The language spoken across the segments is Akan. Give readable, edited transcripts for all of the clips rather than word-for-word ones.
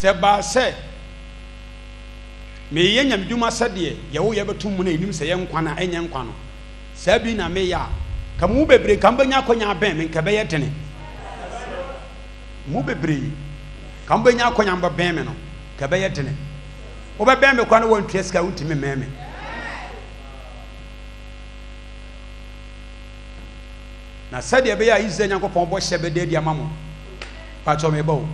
Sɛ ɛbaa sɛ mereyɛ nyamedwuma sɛdeɛ yɛwo yɛ bɛto mu na yɛnim sɛ ɛyɛ nkwa na ɛnyɛ nkwa no, saa bi na meyɛ a, nka mo mu bebree nka mobɛnya akwanya abɛn me, nka ɛbɛyɛ dene. Mo mu bebree nka mobɛnya akwanya mobɛbɛn me no, nka ɛbɛyɛ dene. Wobɛbɛn me koraa na woantua sika a, wontumi mmɛn me. Na sɛdeɛ ɛbɛyɛ a Israel Nyankopɔn bɔhyɛ bɛda adi ama mo, pakyɛw meba o,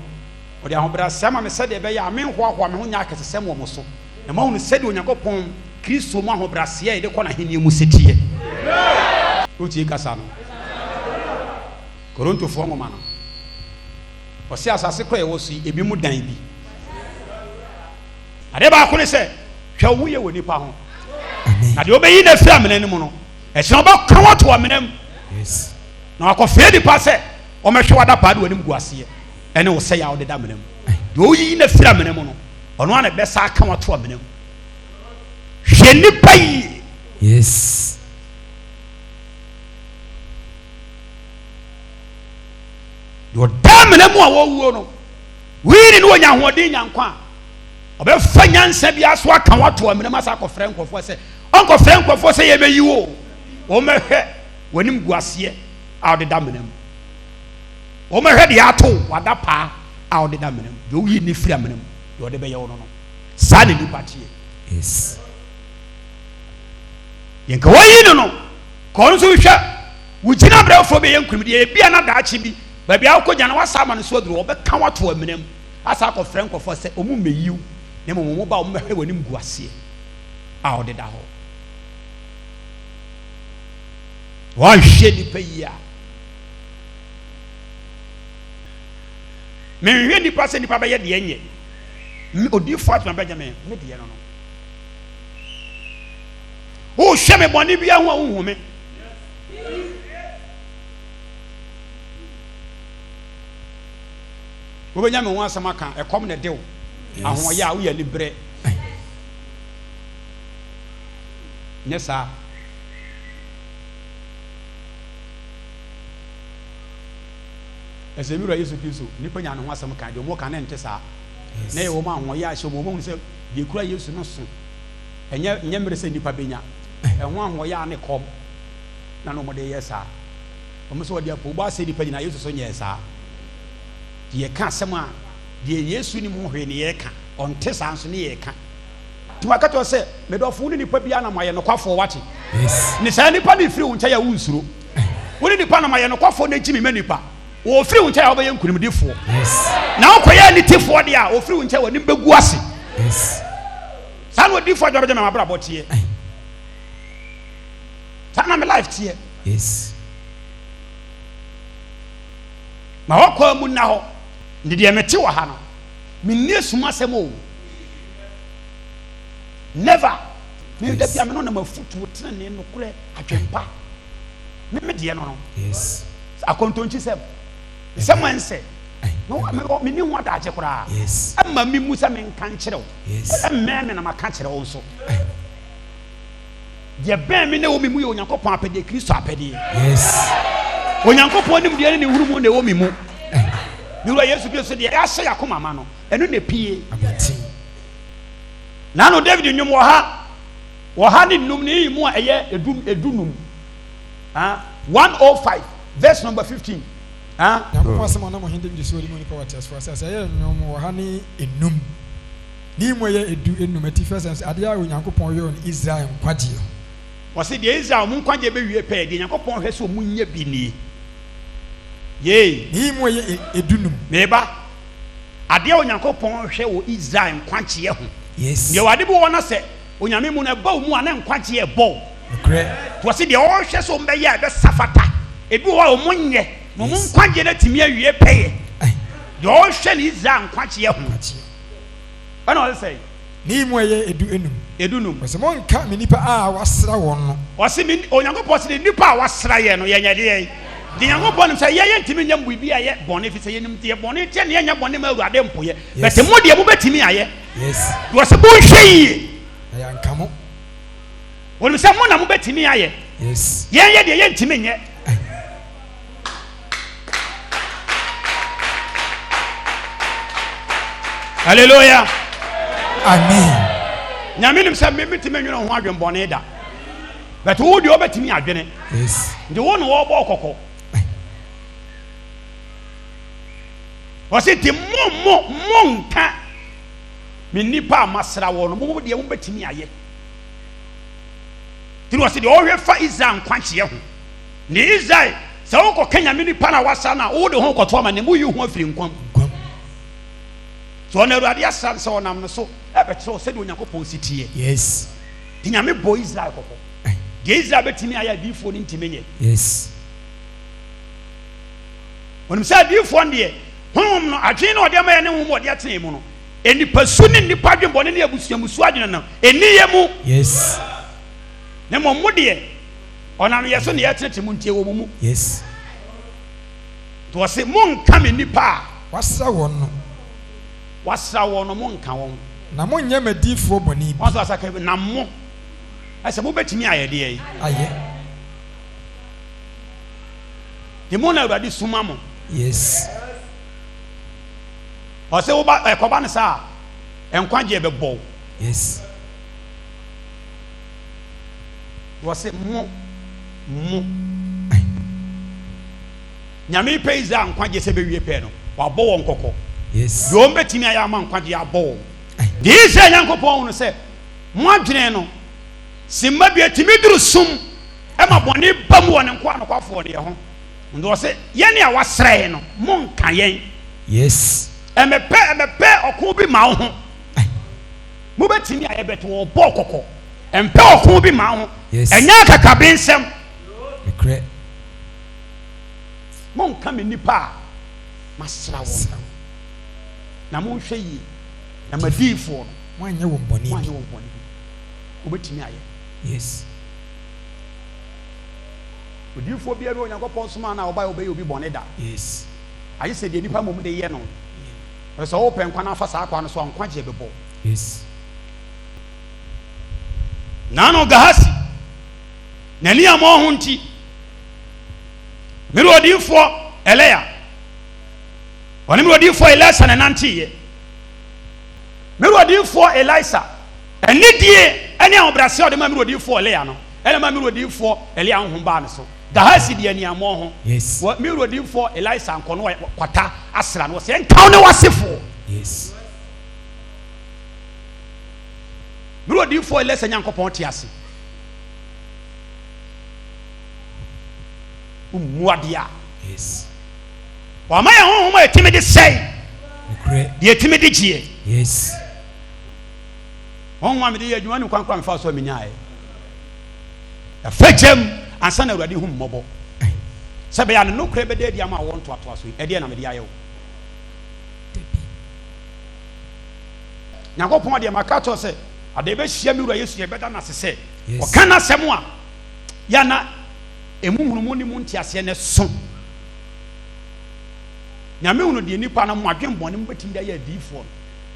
ɔde ahobrɛaseɛ ama me sɛdeɛ ɛbɛyɛ a menhoahoa me ho nyɛ akɛsesɛm wɔ mo so, na moahunu sɛdeɛ Onyankopɔn Kristo mu ahobrɛaseɛ a yɛde kɔ n'ahennie mu si teɛ. Wotie kasa no? Korintofoɔ nwoma no, ɔse asase korɔ a yɛwɔ so yi, ebinom dan bi. Adeɛ baako ne sɛ, hwɛ wo ho yie wɔ nnipa ho, na deɛ ɔbɛyi no afiri amena no mu no, Ɛsɛ ɔbɛka wo ato amena mu na wakɔfrɛ nipa sɛ ɔmɛhwɛ w'adapaa de w'anim gu aseɛ ɛne wo sɛe a wode da amena mu. Deɛ ɔyiyi no afiri amena mu no, ɔno ara na ɛbɛsa aka wo ato amena mu. Hwɛ nipa yie. Yes. Deɛ ɔda amena mu a wɔwuo no, wii ne ne wɔnya ahoɔden nya nkwa a, ɔbɛfa nyansa biara so aka wo ato amena mu asa akɔfrɛ nkurɔfoɔ sɛ Ɔnkɔfrɛ nkurɔfoɔ sɛ yɛbɛyi wo o, wɔmmɛhwɛ w'animguaseɛ a wode da amena mu. Wɔmmɛhwɛ deɛ ato wo, w'adapaa a wode da amena mu, deɛ woyi ne firi amena mu, deɛ ɔde bɛyɛ wo no no. Saa na nnipa teɛ. Yes. Yɛn ka wɔyi no no, ka ɔno nso hwɛ wo gyina brɛfoɔ bɛyɛ nkunimdie, ebia na daakye bi baabi a wokɔgya no wasa ama no so aduro, wɔbɛka wo ato amena mu asa akɔfrɛ nkurɔfoɔ sɛ wɔn mmɛyi wo, na mmom wɔn ba wɔn bɛhwɛ w'animguaseɛ. a ɔdeda hɔ. Wɔanhwɛ nipa yie a. Menhwɛ nipa sɛ nipa bɛyɛ deɛ nyɛ. Odiifoɔ atoma Benjamin me deɛ no no. Wohwɛ me bɔne bi ho a wohu me. Wobɛnya me ho asɛm aka ɛkɔm na ɛde wo. Ahoɔyɛ a woyɛ aniberɛ. Nyɛ saa. Ɛsɛ Wura Yesu Kristo, nnipa nya ne ho asɛm kan, deɛ wɔn ka ne nte saa. Na ɛyɛ wɔn ahoɔyɛ ahyɛ wɔn, wɔn sɛ deɛ kura Yesu no so. Ɛnyɛ nyɛ mmerɛ sɛ nnipa bɛnya. Ɛho ahoɔyɛ a ne kɔm na na wɔn de yɛ saa. Wɔn sɛ wɔde apɔwbɔ asɛ nnipa nyinaa, Yesu so nyɛɛ saa. Deɛ yɛka asɛm a deɛ Yesu nim ho hwee ne yɛka. Ɔnte saa nso ne yɛka. Nti waka kyerɛ sɛ, me dɔfo, wo ne nipa biara nam ayɛ nokwafoɔ, wate? Ne saa nipa no firi wo nkyɛn a wonsuro. Wo ne nipa nam ayɛ nokwafoɔ na gyi me ma nipa. Wɔfiri wo nkyɛn a wobɛyɛ nkunimdifoɔ. Na wokɔyɛ anitefoɔ deɛ a, wɔfiri wo nkyɛn w'anim bɛgu ase. Saa na odiyifoɔ adwuma bɛgye me m'abrabɔ teɛ. Saa na me life teɛ. Ma wakwan mu nna hɔ. Nti deɛ mete wɔ ha no, menni esum asɛm o. Never. Me da bia me no nam afutuo, tenenee, nokorɛ, adwempa. Me me deɛ no no. Yes. Akontonkyi sɛm. Sɛm ɛnsɛ. No me me ni ho adagye koraa. Yes. Ɛma me mu sɛ me nka nkyerɛ wo. Yes. Ɛmmɛn me na maka kyerɛ wo nso. Deɛ bɛn me na ɛwɔ me mu yɛ Onyankopɔn apɛdeɛ, Kristo apɛdeɛ. Yes. Onyankopɔn nimdeɛ ne ne nhunumu na ɛwɔ me mu. Me wura Yesu Kristo deɛ yɛahyɛ yɛn akoma ma no, ɛno na epie. Abɔnten. Nano David nnwom wɔ ha, wɔ ha ne nnum ne mu a ɛyɛ edu edunum. Ah, 105 verse number 15. Ah. Nyankopɔn asɛm a ɔnam ɔhene David so de ma onipa wɔ ateasefoɔ asase ɛyɛ nnwom wɔ ha ne enum. Ne mu ɛyɛ edu enum atifi asɛm sɛ adeɛ a Onyankopɔn yɔɔ no Israel nkwagyeɛ ho. Ɔse deɛ Israel ɔmo nkwagyeɛ bɛwie pɛɛ, deɛ Nyankopɔn hwɛ sɛ ɔmo nyɛ bi nie. Yei. Ne mu ɛyɛ edunum. Meba. Adeɛ a Onyankopɔn hwɛ wɔ Israel nkwagyeɛ ho. Yes. Deɛ wɔ ade bi wɔ hɔ na sɛ Onyame mu no ɛba wo mu a na nkwagyeɛ ɛbɔ wo. Nokorɛ. Nti ɔse deɛ ɔhwɛ sɛ ɔmo bɛyɛ a ɛbɛsa fata. Ebi wɔ hɔ a ɔmo nyɛ na ɔmo Yes. nkwagyeɛ no atumi awie pɛyɛ. Ai. Deɛ ɔhwɛ no Israel nkwagyeɛ ho. Nkwagyeɛ. Ɛna ɔse sɛn? Ne mu ɛyɛ edu enum. Edunum. Ɔse monka me nnipa a wasra wɔn no. Ɔse me, Onyankopɔn se ne nnipa a wasra yɛn no, yɛnyɛ deɛn? Deɛ Nyankopɔn nim sɛ yɛ yɛntumi nyɛ biribi a ɛyɛ bɔne, ɛfiri sɛ yɛnim deɛ bɔne teɛ na yɛnyɛ bɔne ma Awurade mpo yɛ. Yes. But mo deɛ mobɛtumi ayɛ. Yes. Deɛ ɔse monhwɛ yie. Na yɛanka mo. Wɔnim sɛ mo na mobɛtumi ayɛ. Yes. Yɛn yɛ deɛ yɛntumi nyɛ. Ai. Hallelujah. Amen. Nyame nim sɛ me metumi nwene ho adwenbɔne da. But wo deɛ wobɛtumi adwene. Yes. Nti wo na wɔbɔ kɔkɔ. Wɔsi nti mo mo mo nka me nnipa a masra wɔn no mo deɛ mobɛtumi ayɛ. Nti na wɔsi deɛ ɔhwɛ fa Israel nkwagyeɛ ho. Ne Israel sɛ wokɔka Nyame nipa na wasra no a wode ho kɔto ama ne mu yi ho afiri nkwa mu. So ɔno Awurade asra no sɛ ɔnam no so ɛbɛkyerɛ sɛdeɛ Onyankopɔn si teɛ. Yes. Nti Nyame bɔ Israel kɔkɔ. Deɛ Israel bɛtumi ayɛ adiyifoɔ no ntumi nyɛ. Yes. Onim sɛ adiyifoɔ no deɛ, honhom no, adwene no a ɔde ama yɛn ne honhom a ɔde atena yɛn mu no, nnipasu ne nnipa adwemmɔne ne abusuamusu adwene no, ɛnni yɛn mu. Yes. Na mmom mo deɛ, ɔnam yɛn so na yɛtenetene mo nti ɛwɔ mo mu. Yes. Nti ɔse, monka me nnipa a. Wasra wɔn no. Wasra wɔn no, monka wɔn. Na monnyɛ m'adiyifoɔ bɔne bi. Wɔn nso asaka bi, na mo, ɛsɛ mobɛtumi ayɛ deɛ yi. Ayɛ. Nti mo na Awurade suma mo. Yes. Ɔsɛ woba ɛkɔba no saa a, nkwagyeɛ bɛbɔ wo. Yes. Wɔsɛ mo mo. Nyame pɛ Israel nkwagyeɛ sɛ bɛwie pɛɛ no, wabɔ wɔn kɔkɔ. Yes. Deɛ wɔn bɛtumi ayɛ ama nkwagyeɛ abɔ wɔn. Deɛ Israel Nyankopɔn hunu sɛ mo adwene no, simma bi atumi duru sum. Ɛma bɔne ba mu wɔ ne nkoa nokwafoɔ no yɛ ho. Nti ɔse, yɛne a wasra yɛn no, monka yɛn. Yes. Ɛmɛpɛ, ɛmɛpɛ ɔko bi ma wo ho. Mobɛtumi ayɛ but wɔbɔɔ kɔkɔ. Ɛmpɛ ɔko bi ma wo ho. Yes. Ɛnyɛ akakabensɛm. Nokorɛ. Monka me nnipa a masra wɔn. Na monhwɛ yie na m'adiyifoɔ no. Moanyɛ wɔn bɔne bi. Moanyɛ wɔn bɔne bi. Wobɛtumi ayɛ. Yes. Odiyifoɔ biara ni Onyankopɔn somaa no a ɔbaeɛ ɔbɛyɛ obi bɔne da. Yes. Agye sɛ deɛ nipa mmom de yɛ no. Sɛ wopɛ nkwa na afa saa kwan no so a, nkwagyeɛ bɛbɔ. Yes. Naano Gahasi, n'ani ammɔ ho nti, mene odiyifoɔ Elia, ɔne mene odiyifoɔ Elisa na ɛnanteeɛ. Mene odiyifoɔ Elisa. Anidie ne ahobrɛaseɛ a ɔde maa me wura odiyifoɔ Elia no, ɛna ɛmaa me wura odiyifoɔ Elia honhom baa ne so. Gehasi deɛ aniammɔn ho, wɔ me wura odiyifoɔ Elisa nkɔ no kwata asra no, ɔsɛ nka wo ne w'asefoɔ. Me wura odiyifoɔ Elisa Nyankopɔn te ase. Wommu adeɛ a. Wama yɛn honhom a ɛtumi de sɛe, deɛ ɛtumi de gyeɛ. Honhom a mede yɛ adwuma ne kwan koro a mefaa so a menyaeɛ. Ɛfa gyam ansa na Awurade hu me mmɔbɔ. Sɛ ɛbɛyɛ a ne nokorɛ bɛda adi ama awoɔ ntoatoasoɔ yi. Ɛdeɛn na mede ayɛ wo? Nyankopɔn deɛ maka akyerɛ wo sɛ ada yɛbɛhyia me wura Yesu yɛbɛda no ase sɛ ɔka n'asɛm a yɛ na ɛmu nhunumu ne mu nteaseɛ no so. Nyame hunu deɛ nnipa no mo adwen bɔne mobɛtumi de ayɛ adiyifoɔ no.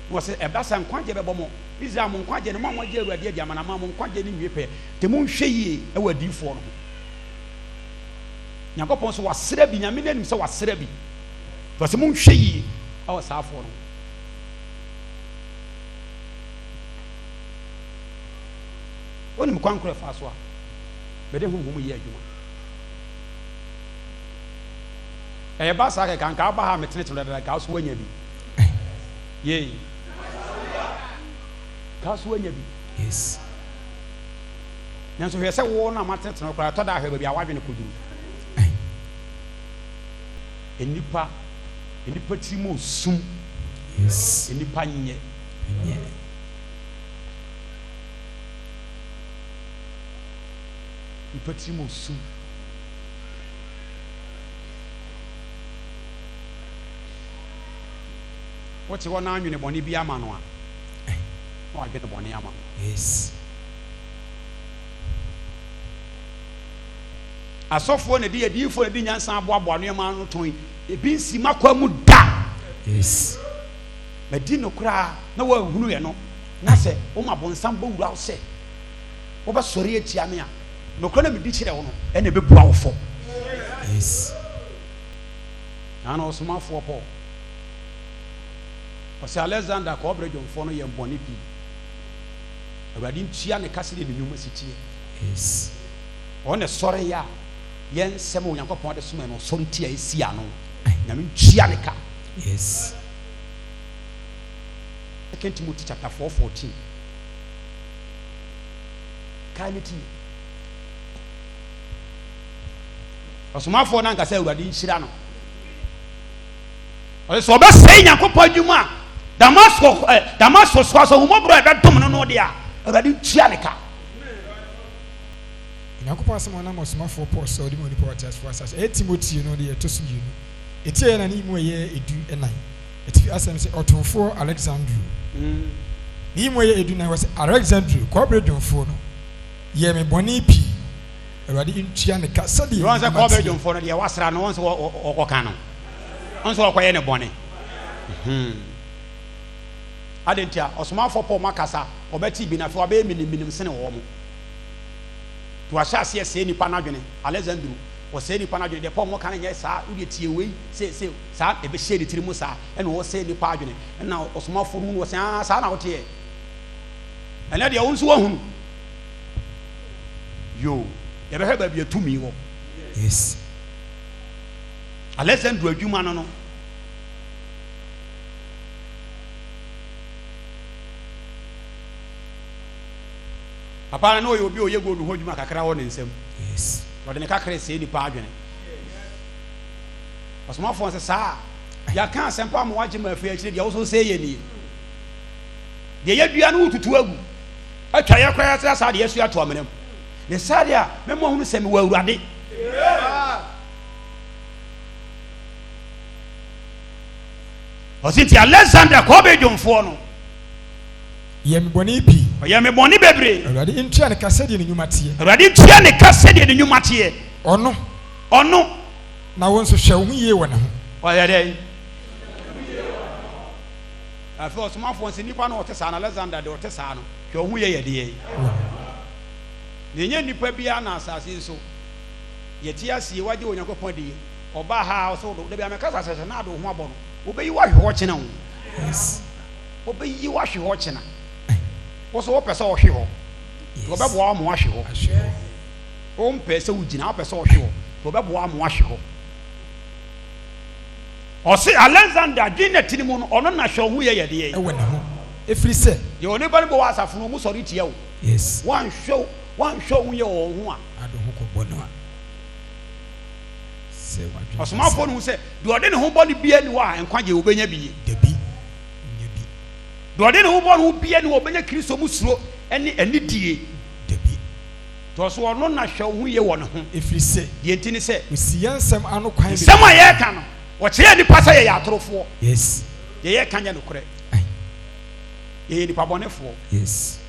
Na ɔse, Ɛba sɛ nkwagyeɛ bɛbɔ mo, Israel, mo nkwagyeɛ no, mo a moagye Awurade adi, amanaman, mo nkwagyeɛ no nwie pɛyɛ. Nti monhwɛ yie wɔ adiyifoɔ no ho. Nyankopɔn nso wasra bi, Nyame no anim sɛ wasra bi. Nti ɔse monhwɛ yie wɔ saa afoɔ no ho. Wonim kwan korɔ ɛfaa so a mede honhom yɛ adwuma? Ɛyɛ ba saa kɛkɛ, anka aba ha a metenetene dada, nka wo so woanya bi. Yay. Ka so anya bi. Yes. Nanso hwɛ sɛ wo na matenetene koraa ɛtɔ da ahwɛ baabi a wadwene kɔduru. Nnipa, nnipa tiri mu osum. Yes. Nnipa nyɛ. Nyɛ. Nnipa tiri mu osum. Wote hɔ na anwene bɔne bi ama no a, na wadwene bɔne ama wo. Yes. Asɔfoɔ na ɛde adiyifoɔ na ɛde nyansa aboaboa nneɛma ano tɔn yi, ebi nsi m'akwan mu da. Yes. Madi no koraa na woanhunu ɛno, na sɛ woma bonsam bɔ wura wo sɛ wobɛsɔre atia me a, nokorɛ na medi kyerɛ wo no, ɛna ɛbɛbua wo fɔ. Yes. Na na ɔsomafoɔ Paul. Ɔsɛ Alexander kɔɔbere dwomfoɔ no yɛ bɔne pii. Awurade ntua ne ka sɛdeɛ ne nnwuma si teɛ. Yes. Ɔno na ɛsɔre yɛ a yɛn nsɛm a Onyankopɔn de soma no ɔsɔre tia esi ano. Nyame ntua ne ka. Yes. Second Timothy chapter 4 14. Kae ne ti. Ɔsomafoɔ no ankasa Awurade nhyira no. Ɔsɛ sɛ ɔbɛsɛe Nyankopɔn adwuma a Damasko ɛ Damasko so asɔ ahumɔborɔ a ɛbɛdom no no deɛ a Awurade ntua ne ka. Onyankopɔn asɛm a ɔnam ɔsomafoɔ Paul so a ɔde ma onipa wɔ ateasefoɔ asase ɛyɛ Timoteo no deɛ ɛtɔ so mmienu. Eti a ɛyɛ na ne mu ɛyɛ 14. Atifi asɛm sɛ ɔtomfoɔ Aleksandro. Ne mu ɛyɛ 14 wɔ sɛ Aleksandro, kɔbere dwomfoɔ no, yɛɛ me bɔne pii. Awurade ntua ne ka sɛdeɛ Wɔn sɛ ne nnwuma kɔbere teɛ. dwomfoɔ no deɛ wasra no, wɔn sɛ wɔkɔka no, wɔn sɛ wɔkɔyɛ ne bɔne. Adɛn nti a ɔsomafoɔ Paul makasa ɔbɛte bi na afei wabɛyɛ miniminim sene wɔn mo. Nti wahyɛ aseɛ sɛe nipa n'adwene. Alexandru, wɔsɛe nipa n'adwene. Deɛ Paul mo ka no nyɛ saa, wodeɛ tie wei, sei, sei, saa, ɛbɛhyɛ ne tiri mu saa, ɛna ɔsɛe nipa adwene. Ɛna ɔsomafoɔ no hu no, ɔsɛ, aa, saa na woteɛ. Ɛnɛ deɛ wo nso woahunu. Yoo, yɛbɛhwɛ baabi a tumi wɔ. Yes. Alexandru adwuma no no. Papa no na ɔyɛ obi a ɔyɛ gold ho adwuma kakra wɔ ne nsam. Yes. Ɔde ne kakra sɛe nipa adwene. Ɔsomafoɔ sɛ saa a yɛaka asɛmpa ama wagye ma afei akyire deɛ wo so sɛ yɛ nie. Deɛ yɛdua no wotutu agu. Atwa yɛ koraa sɛ saa deɛ yɛsu ato amena mu. Ne saa deɛ a mɛma hunu sɛ mewɔ Awurade. Ɔse nti Alexander kɔɔbe dwomfoɔ no. Yɛ me bɔne pii. Ɔyɛ me bɔne bebree. Awurade ntua ne ka sɛdeɛ ne nnwuma teɛ. Awurade ntua ne ka sɛdeɛ ne nnwuma teɛ. Ɔno. Ɔno. Na wo nso hwɛ wo ho yie wɔ ne ho. Ɔyɛ dɛn? Afei ɔsomafoɔ sɛ nipa no ɔte saa no, Alexander deɛ ɔte saa no, hwɛ wo ho yie yɛ deɛ. Na ɛnyɛ nipa biara na asase yi so yɛte asie wagye Onyankopɔn adi. Ɔbaa ha a ɔsɛ wo do, dabi a mɛkasa sɛ sɛ na ade wo ho abɔ no, wobɛyi wo ahwe hɔ kyena o. Yes. Wobɛyi wo ahwe hɔ kyena. Wo so wopɛ sɛ ɔhwe hɔ. Nti wɔbɛboa wo ama woahwe hɔ. Wompɛ sɛ wogyina, wopɛ sɛ ɔhwe hɔ. Nti wɔbɛboa wo ama woahwe hɔ. Ɔse Alexander dwen na tiri mu no, ɔno na hwɛ wo ho yɛ yɛ deɛ. Ɛwɔ ne ho, ɛfiri sɛ. Deɛ onipa no bɔ wɔ asafo no, wɔn sɔre tia wo. Yes. Woanhwɛ woanhwɛ wo ho yɛ wɔ wo ho a. Ade ho kɔbɔ no a. Sɛ wadwene Ɔsomafoɔ no hu sɛ deɛ ɔde ne ho bɔ no biara ni hɔ a nkwagyeɛ ɔbɛnya bi. Dabi, ɔnnya bi. Deɛ ɔde ne ho bɔ no ho biara ni hɔ a ɔbɛnya Kristo mu suro ne anidie. Dabi. Tɔ so ɔno na hwɛ wo ho yie wɔ ne ho. Ɛfiri sɛ. Deɛ nti ne sɛ. Ɔsi yɛn nsɛm ano kwan bebree. Nsɛm a yɛreka no, ɔkyerɛ nnipa sɛ yɛyɛ atorofoɔ. Yes. Deɛ yɛreka nyɛ nokorɛ. Aye. Yɛyɛ nnipa bɔnefoɔ. Yes.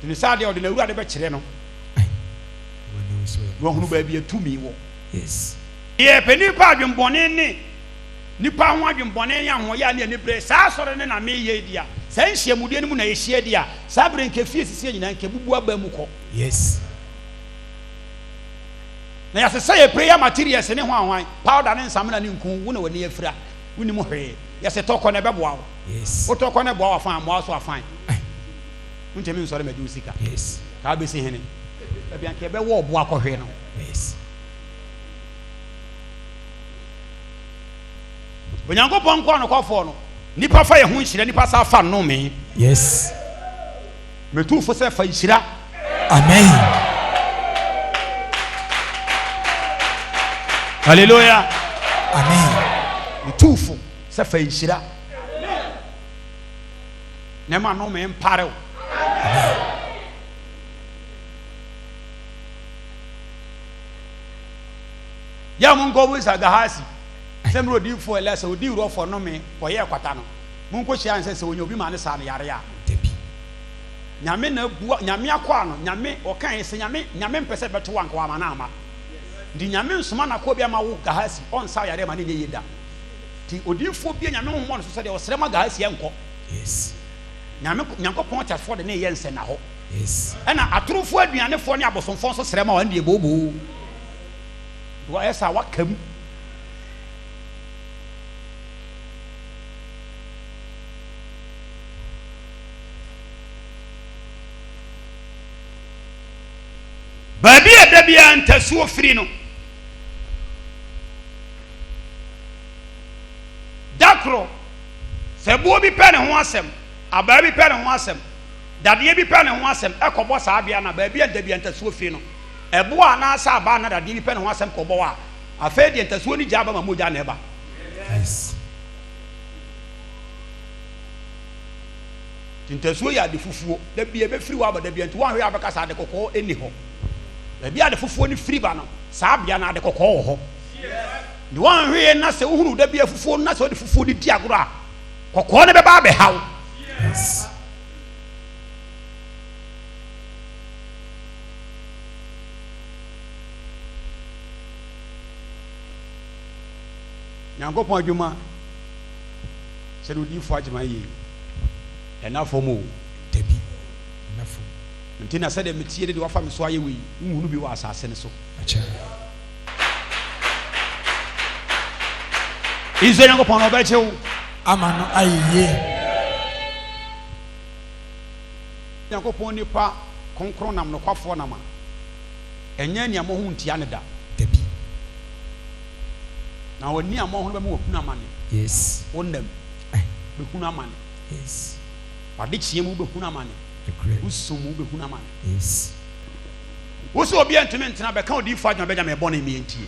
Nti ne saa deɛ ɔde n'Awurade bɛkyerɛ no. Aye. Na wahunu baabi a tumi wɔ. Yes. Yɛpɛ nnipa adwemmɔne ne nnipa ho adwemmɔne ne ahoɔyaa ne anibere. Saa asɔre no na meyɛ yi deɛ a, saa nhyiamudeɛ no mu na yɛhyia deɛ a, saa berɛ nka efie sisi nyinaa nka ebubu aba mu kɔ. Yes. Na yɛasesa yɛ prayer materials ne hwanhwan, powder ne nsamena ne nku, wo na w'ani afira, wonim hwee. Yɛse tɔ kɔ na ɛbɛboa wo. Yes. Wotɔ kɔ na ɛboa wo a fine, mmoa wo so a fine. Wontumi nsɔre mmɛgye wo sika. Yes. Ka wobɛsi hene. Baabi anka yɛbɛwɔ ɔbo akɔhwe no. Yes. Onyankopɔn nkoa nokwafoɔ no, nipa fa yɛ ho nhyira, nipa sa fa nnome. Yes. Metu fo sɛ fa nhyira. Amen. Hallelujah. Amen. Metu fo sɛ fa nhyira. Na ɛma nnome mpare wo. Amen. Yɛ a monkɔbisa Gehasi sɛ mmerɛ odiyifoɔ Elisa ɔdii wurɔfoɔ nnome kɔyɛɛ kwata no, monkɔhyia no sɛ sɛ ɔnya obi ma no saa no yare a. Dabi. Nyame na abua, Nyame akoa no, Nyame, ɔkae sɛ Nyame, Nyame mpɛ sɛ ɛbɛto wo anka wama no amma. Nti Nyame nsoma n'akoa bi ama wo Gehasi, ɔnsa wo yareɛ ma no nyɛ yie da. Nti odiyifoɔ bi a Nyame honhom wɔ ne so sɛ deɛ ɔsrɛ ma Gehasi ɛnkɔ. Yes. Nyame, Nyankopɔn teasefoɔ de ne yɛ nsɛnnahɔ. Yes. Ɛna atorofoɔ aduanefoɔ ne abosomfoɔ nso srɛ ma wɔn deɛ booboo. Wayɛ saa waka mu. ntasuo firi no. Da koro, sɛ boɔ bi pɛ ne ho asɛm, abaa bi pɛ ne ho asɛm, dadeɛ bi pɛ ne ho asɛm kɔbɔ saa bea no a, baabi a da bi a ntasuo firi no, ɛboɔ anaasɛ abaa anaa dadeɛ bi pɛ ne ho asɛm kɔbɔ hɔ a, afei deɛ ntasuo no gyaa ba ma mogya na ɛba. Yes. Nti ntasuo yɛ ade fufuo. Da bi a ɛbɛfiri hɔ aba da bi a, nti woanhwɛ a wobɛka sɛ ade kɔkɔɔ nni hɔ. Baabi a ade fufuo no firi ba no, saa bea no ade kɔkɔɔ wɔ hɔ. Nti woanhwɛ yie na sɛ wohunu da bi a fufuo no na sɛ wode fufuo no di agorɔ a, kɔkɔɔ no bɛba abɛha wo. Yes. Nyankopɔn adwuma sɛdeɛ odiyifoɔ Agyeman yɛ yi, ɛnna fam o. Dabi, ɛnna fam. Nti na sɛdeɛ meteɛ ne deɛ wafa me so ayɛ wei, wonhunu bi wɔ asase no so. Akyɛ. Israel Nyankopɔn no ɔbɛgye wo. Ama no ayɛ yie. Nyankopɔn nipa kronkron nam nokwafoɔ nam a, ɛnyɛ aniammɔho ntia no da. Dabi. Na w'aniammɔho no bɛma wahunu amane. Yes. Wo nna mu, bɛhunu amane. Yes. W'adekyeɛ mu wobɛhunu amane. Nokorɛ. Wo sum mu wobɛhunu amane. Yes. Wo sɛ obiara ntumi ntena bɛka odiyifoɔ adwuma bɛgya me bɔne mmie ntie.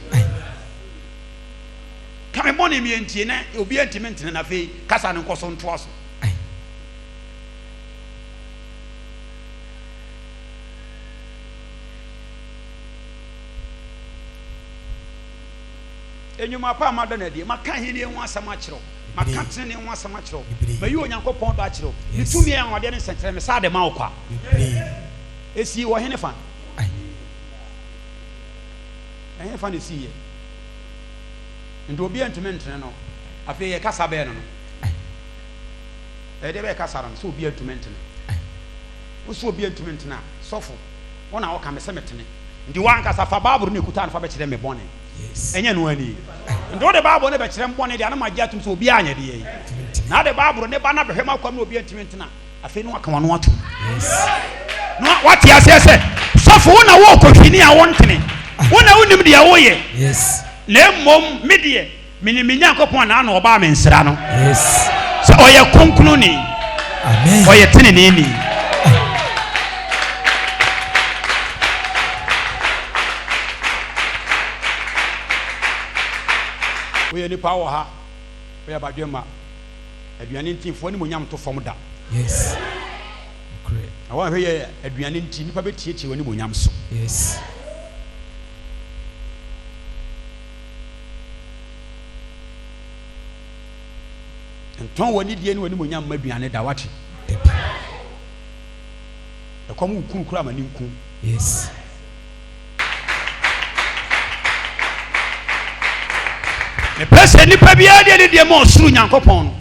Ka me bɔne mmie ntie na obiara ntumi ntena na afei kasa no nkɔ so ntoa so. Nnwuma pa a mada no adi, maka ahenni ho asɛm akyerɛ wo, maka trenee ho asɛm akyerɛ wo, mayi Onyankopɔn dɔ akyerɛ wo, ne tumi a anwanwadeɛ ne nsɛnkyerɛnne, mesan de ma wo kwa. Esii wɔ henefa? Ɛhefa na esiiɛ? Nti obiara ntumi ntene no. Afei yɛ kasa bɛn no no? Ɛyɛ deɛ bɛyɛ kasa no no sɛ obiara ntumi ntene. Wo sɛ obiara ntumi ntene a, sɔfo, wo na woka me sɛ metene. Nti w'ankasa fa Bible no ekuta no fa bɛkyerɛ me bɔne. Ɛnyɛ ɛno ara nie? Nti wode Bible no bɛkyerɛ me bɔne deɛ a na magye atom sɛ obiara nyɛ deɛ yi. Na wode Bible no ba na bɛhwɛ m'akwam na obiara ntumi ntena a, afei na waka w'ano atom. Na wate aseɛ sɛ, sɔfo wo na wowɔ kɔhwini a wontene. Wo na wonim deɛ woyɛ. Na mmom me deɛ, Menim me Nyankopɔn a n'ano ɔbaa me nsra no. Yes. Sɛ ɔyɛ kronkronni. Amen. Ɔyɛ teneneeni. Woyɛ nipa wɔ ha, woyɛ badwemma. Aduane nti mfoɔ animuonyam to fam da. Yes. Nokorɛ. Na wɔanhwɛ yɛ aduane nti nipa bɛtiatia w'animuonyam so. Yes. Ntɔn w'anidie ne w'animuonyam mma aduane da, wate? Dabi. Ɛkɔm wo kunu koraa ma ne nku. Yes. Mepɛ sɛ nipa biara de anidie ma ɔsoro Nyankopɔn no.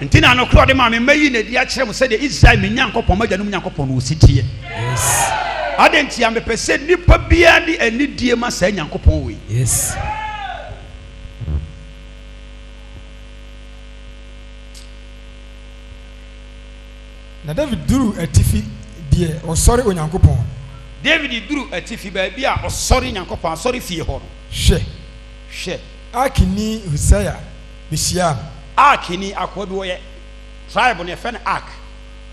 Nti na nokorɛ ɔde maa me mayi no adi akyerɛ mo sɛdeɛ Israel me Nyankopɔn, m'agyanom Nyankopɔn no ɔsi teɛ. Yes. Adɛn ntia mepɛ sɛ nipa biara de anidie ma saa Nyankopɔn wei. Yes. Na David duruu atifi deɛ ɔsɔre Onyankopɔn no. David duruu atifi baabi a ɔsɔre Nyankopɔn asɔrefie hɔ no. Hwɛ! Hwɛ! Arkini Husai behyiaa no. Arkini, akoa bi wɔyɛ tribe no yɛfrɛ no Ark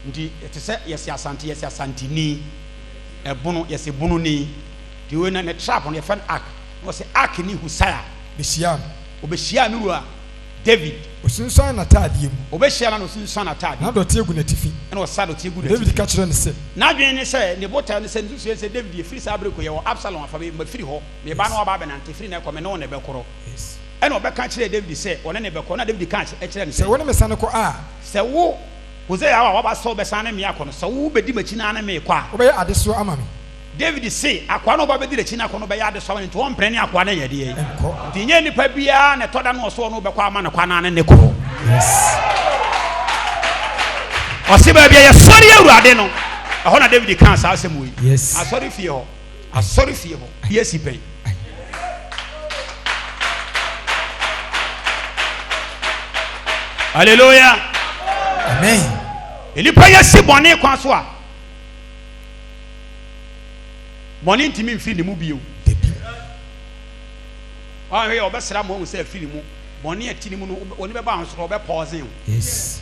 nti ɛte sɛ yɛse Asante yɛse Asanteni, ɛbono yɛse Bononi nti wei no ne tribe no yɛfrɛ no Ark na wɔse Arkini Husai. Behyiaa no. Ɔbɛhyiaa me wura David. Ɔsunsuan n'ataadeɛ mu. Ɔbɛhyiaa no na ɔsunsuan n'ataadeɛ mu. Na dɔteɛ gu n'atifi. Ɛna ɔsa dɔteɛ gu n'atifi. David ka kyerɛɛ no sɛ. N'adwene ne sɛ, ne botaeɛ ne sɛ, ne nsusuiɛ ne sɛ, David, ɛfiri saa berɛ kɔ yɛwɔ Absalom afa, mafiri hɔ, meba na waba abɛnante, firi nnɛ kɔ, me ne wo na ɛbɛkorɔ. Ɛnna ɔbɛka kyerɛɛ Dawid sɛ ɔne no bɛkɔ. Ɛnna Dawid ka kyerɛɛ no sɛ. Sɛ wo ne me sane kɔ a. Sɛ wo, Hosea a woaba sɛ wobɛsane ne me akɔ no, sɛ wobɛdi m'akyi na ne me rekɔ a. Wobɛyɛ adesoa ama me. Dawid se, Akoa no a ɔba bɛdi n'akyi no akɔ no bɛyɛ adesoa ama no, enti ɔmpene ne akoa no nyɛ deɛn? Nkɔ. Enti nyɛ nipa biara na ɛtɔ da no ɔso ɔne wo bɛkɔ ama no kwan na ne ne kɔ. Yes. Ɔse baabi a yɛsɔre Awurade no, ɛhɔ na Dawid kaa saa asɛm wei. Yes. Asɔre fie hɔ. Asɔre fie hɔ. Bi asi pɛn. Hallelujah. Amen. Nnipa yɛ si bɔne kwan so a, bɔne ntumi mfiri ne mu bio. Wanhwɛ yɛ ɔbɛsra ma wahu sɛ afiri ne mu. Bɔne a ɛte ne mu no, w'ani bɛba ho so koraa, ɔbɛpɔɔzen wo. Yes.